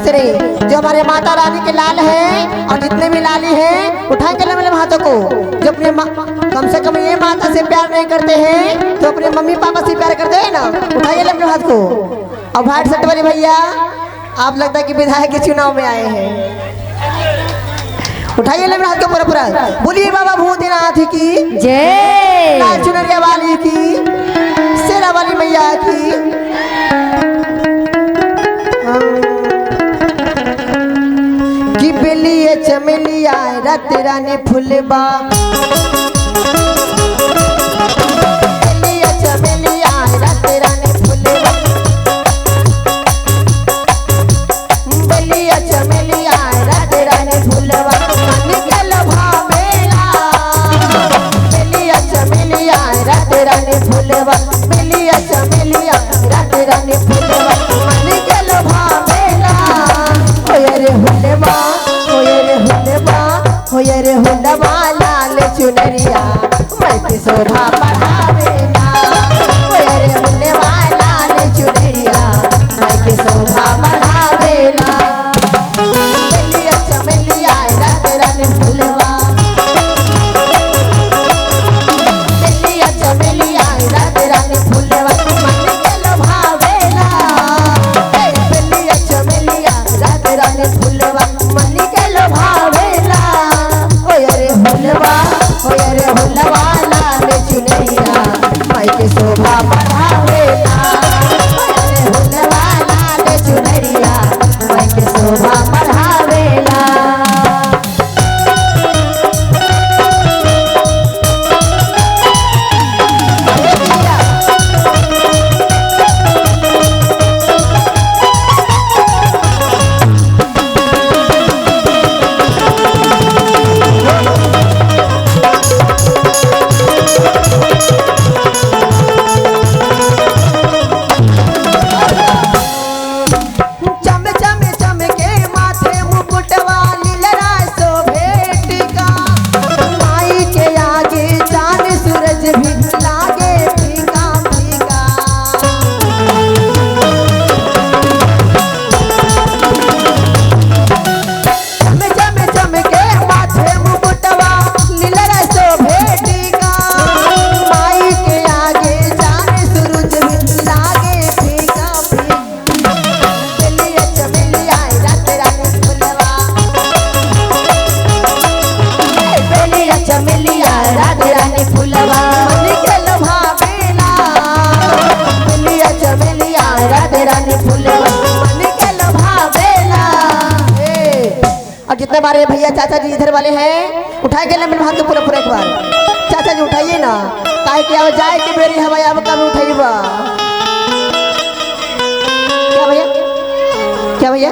ऐसे नहीं, जो हमारे माता रानी के लाल हैं और जितने भी लाली हैं उठाएंगे लंबे हाथों को। जो अपने कम से कम ये माता से प्यार नहीं करते हैं तो अपने मम्मी पापा से प्यार करते हैं ना, उठाइए लंबे हाथ को। और व्हाइट शर्ट वाले भैया, आप लगता है कि विधायक के चुनाव में आए हैं, उठाइए लंबे हाथ को पूरा पूरा। बोलिए बाबा भूतनाथ की जय, लाल चुनरिया वाली की, शेरा वाली मैया की। कि बेलिए चमेलिया रात रानी फुलबा, बेलिए चमेलिया रात रानी फुलबा, बेलिए चमेलिया रात रानी फुलबा, मन के लोभावेला। बेलिए चमेलिया रात रानी फुलबा, बेलिए चमेलिया रात रानी फुलबा, मन के लोभावेला। होय रे हुलबा, होय रे हुलबा, होय रे हुलबा, लाल चुनरिया मैं की शोभा बढ़ावेला। होय रे हुलबा, लाल चुनरिया मैं की शोभा बढ़ावेला। बेलिया चमेलिया रात रानी फुलवा, बेलिया चमेलिया रात रानी फुलवा, मन के लोभावेला। बेलिया चमेलिया रात रानी फुलवा, मन के लोभावेला। होय रे हुलवा, होय रे हुलवा, लाल चुनरिया माई के शोभा बढ़ावेला। होय रे हुलवा, लाल चुनरिया माई के शोभा बढ़ावेला। चम चम चमके माथे मुकुटवा लीलरा शोभे टीका, माई के आगे चांद सूरज भी लागे फीका फीका। चम चम चमके माथे मुकुटवा लीलरा शोभे टीका, माई के आगे चांद सूरज भी लागे फीका फीका। बेलिया चमेलिया रात रानी फुलवा, बेलिया चमेलिया रात रानी फुलवा, मन के लोभावेला। बेलिया चमेलिया रात रानी फुलवा, मन के लोभावेला। और जितने बारे भैया चाचा जी इधर वाले हैं, उठाए के लंबे हाथ को पूरा पूरा एक बार। चाचा जी उठाइए ना, काहे कि अब जाए के बेरी हवा अब कब उठाइबा। क्या भैया, क्या भैया,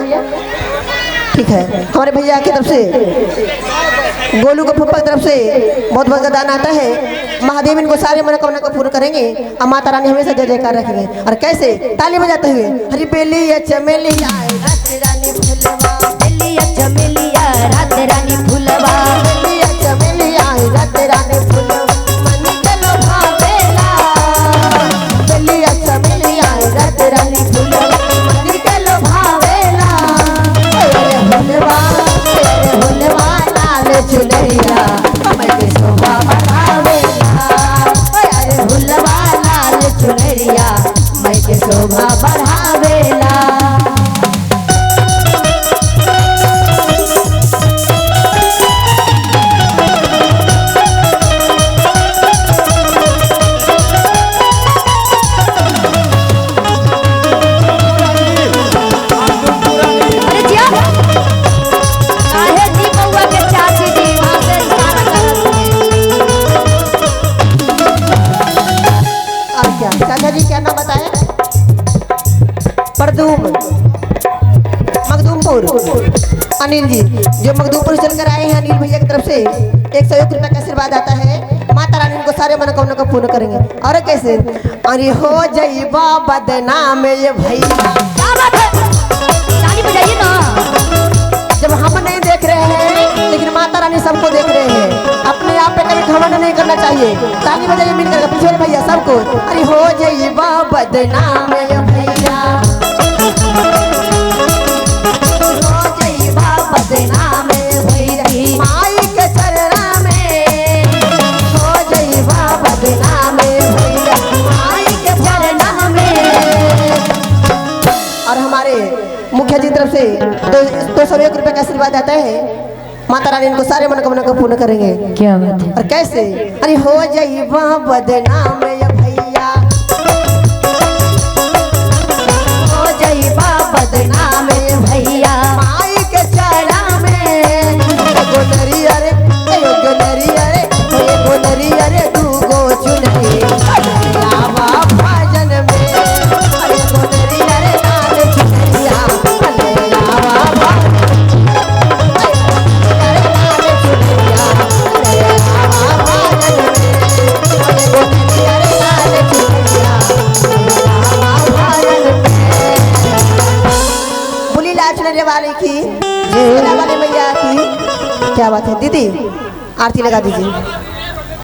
ठीक है। हमारे भैया की तरफ से, गोलू को फूफा की तरफ से बहुत बहुत दान आता है। महादेव इनको सारे मनोकामना को पूर्ण करेंगे और माता रानी हमेशा जय जयकार रखेंगे। और कैसे ताली बजाते हुए, हरी बेलिया चमेलिया रात रानी फुलवा, बेलिया चमेलिया रात रानी फुलवा, बेलिया चमेलिया रात रानी फुलवा, मन के लोभावेला। बेलिया चमेलिया रात रानी फुलवा, मन के लोभावेला। होय रे हुलवा, होय रे हुलवा, लाल चुनरिया मैं के शोभा बढ़ावेला। होय रे हुलवा, लाल चुनरिया मैं के शोभा बढ़ावेला। अरे जिया, काहे जी बउआ के चाची जी वहाँ से इशारा करत हैं। और क्या चाचा जी क्या नाम बताया? परदूम, मखदूमपुर। अनिल जी जो मखदूमपुर से चलकर आए हैं, अनिल भैया की तरफ से 101 रुपये का आशीर्वाद आता है। माता रानी उनको सारे मनोकामना को पूर्ण करेंगे। और कैसे, अरे हो जईबा बदनाम ये भैया। क्या बात है, ताली बजाइए ना। जब हम नहीं देख रहे हैं लेकिन माता रानी सबको देख रहे हैं। अपने आप पे कभी घमंड नहीं करना चाहिए। ताली बजाइए मिलकर पीछे वाले भैया सबको। अरे हो जईबा बदनाम ये भैया। मुखिया जी की तरफ से 201 रुपये का आशीर्वाद आता है। माता रानी इनको सारे मनोकामना को पूर्ण करेंगे। क्या बात है। और कैसे? अरे हो जाइबा बदनाम ये भैया, हो जाइबा बदनाम ये भैया, माई के चरणा में एगो नरिया रे, एगो नरिया रे, एगो नरिया रे, दूगो चुनरी आवा भजन में, एगो नरिया रे लाल चुनरिया आवा भजन, बोली लाल वाले की, वाले मैया की। क्या बात है दीदी, आरती लगा दीजिए।